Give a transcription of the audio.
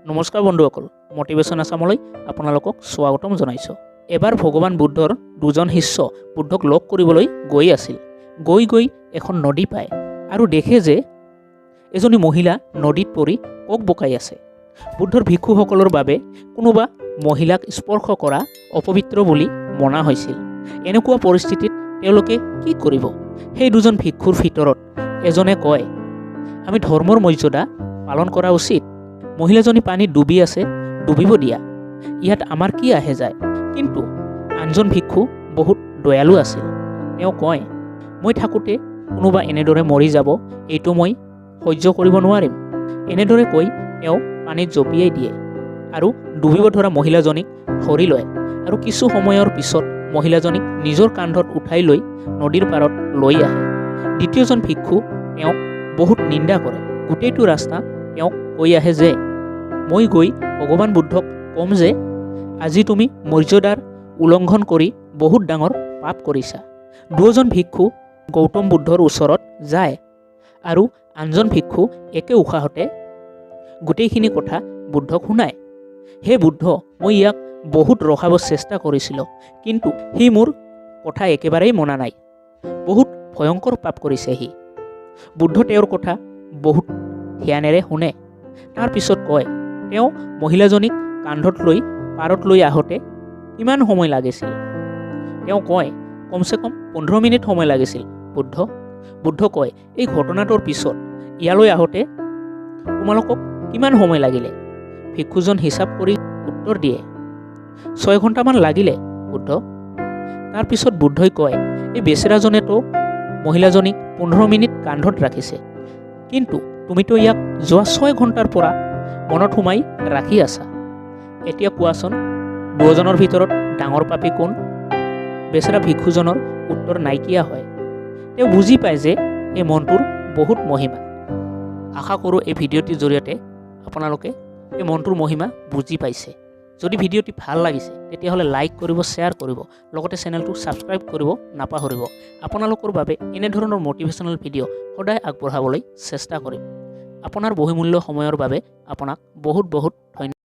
নমস্কাৰ বন্ধুসকল, মটিভেশ্যন আছামলৈ আপোনালোকক স্বাগতম জনাইছোঁ। এবাৰ ভগৱান বুদ্ধৰ দুজন শিষ্য বুদ্ধক লগ কৰিবলৈ গৈ আছিল। গৈ গৈ এখন নদী পায় আৰু দেখে যে এজনী মহিলা নদীত পৰি কক বকাই আছে। বুদ্ধৰ ভিক্ষুসকলৰ বাবে কোনোবা মহিলাক স্পৰ্শ কৰা অপবিত্ৰ বুলি মনা হৈছিল। এনেকুৱা পৰিস্থিতিত তেওঁলোকে কি কৰিব? সেই দুজন ভিক্ষুৰ ভিতৰত এজনে কয়, "আমি ধৰ্মৰ মৰ্যাদা পালন কৰা উচিত। মহিলাজনী পানীত ডুবি আছে, ডুবিব দিয়া। ইয়াত আমাৰ কি আহে যায়?" কিন্তু আনজন ভিক্ষু বহুত দয়ালু আছিল। তেওঁ কয়, "মই থাকোঁতে কোনোবা এনেদৰে মৰি যাব, এইটো মই সহ্য কৰিব নোৱাৰিম।" এনেদৰে কৈ তেওঁ পানীত জঁপিয়াই দিয়ে আৰু ডুবিব ধৰা মহিলাজনীক ধৰি লয় আৰু কিছু সময়ৰ পিছত মহিলাজনীক নিজৰ কান্ধত উঠাই লৈ নদীৰ পাৰত লৈ আহে। দ্বিতীয়জন ভিক্ষু তেওঁক বহুত নিন্দা কৰে। গোটেইটো ৰাস্তা তেওঁক কৈ আহে যে মই গৈ ভগৱান বুদ্ধক ক'ম যে আজি তুমি মৰ্যাদাৰ উলংঘন কৰি বহুত ডাঙৰ পাপ কৰিছা। দুয়োজন ভিক্ষু গৌতম বুদ্ধৰ ওচৰত যায় আৰু আনজন ভিক্ষু একে উশাহতে গোটেইখিনি কথা বুদ্ধক শুনায়। "হে বুদ্ধ, মই ইয়াক বহুত ৰখাব চেষ্টা কৰিছিলোঁ, কিন্তু সি মোৰ কথা একেবাৰেই মনা নাই। বহুত ভয়ংকৰ পাপ কৰিছে সি।" বুদ্ধ তেওঁৰ কথা বহুত ধ্যানেৰে শুনে। তাৰপিছত কয়, "তেওঁ মহিলাজনীক কান্ধত লৈ পাৰত লৈ আহোঁতে কিমান সময় লাগিছিল?" তেওঁ কয়, "কমচে কম 15 মিনিট সময় লাগিছিল, বুদ্ধ।" বুদ্ধ কয়, "এই ঘটনাটোৰ পিছত ইয়ালৈ আহোঁতে তোমালোকক কিমান সময় লাগিলে?" ভিক্ষুজন হিচাপ কৰি উত্তৰ দিয়ে, "6 ঘণ্টামান লাগিলে, বুদ্ধ।" তাৰপিছত বুদ্ধই কয়, "এই বেচেৰাজনেতো মহিলাজনীক 15 মিনিট কান্ধত ৰাখিছে, কিন্তু তুমিতো ইয়াক যোৱা 6 ঘণ্টাৰ পৰা মনত সোমাই ৰাখি আছা। এতিয়া কোৱাচোন, দুয়োজনৰ ভিতৰত ডাঙৰ পাপী কোন?" বেচেৰা ভিক্ষুজনৰ উত্তৰ নাইকিয়া হয়। তেওঁ বুজি পায় যে এই মনটোৰ বহুত মহিমা। আশা কৰোঁ এই ভিডিঅ'টিৰ জৰিয়তে আপোনালোকে এই মনটোৰ মহিমা বুজি পাইছে। যদি ভিডিঅ'টি ভাল লাগিছে, তেতিয়াহ'লে লাইক কৰিব, শ্বেয়াৰ কৰিব, লগতে চেনেলটো ছাবস্ক্ৰাইব কৰিব নাপাহৰিব। আপোনালোকৰ বাবে এনেধৰণৰ মটিভেশ্যনেল ভিডিঅ' সদায় আগবঢ়াবলৈ চেষ্টা কৰিম। আপোনাৰ বহুমূল্য সময়ৰ বাবে আপোনাক বহুত বহুত ধন্যবাদ।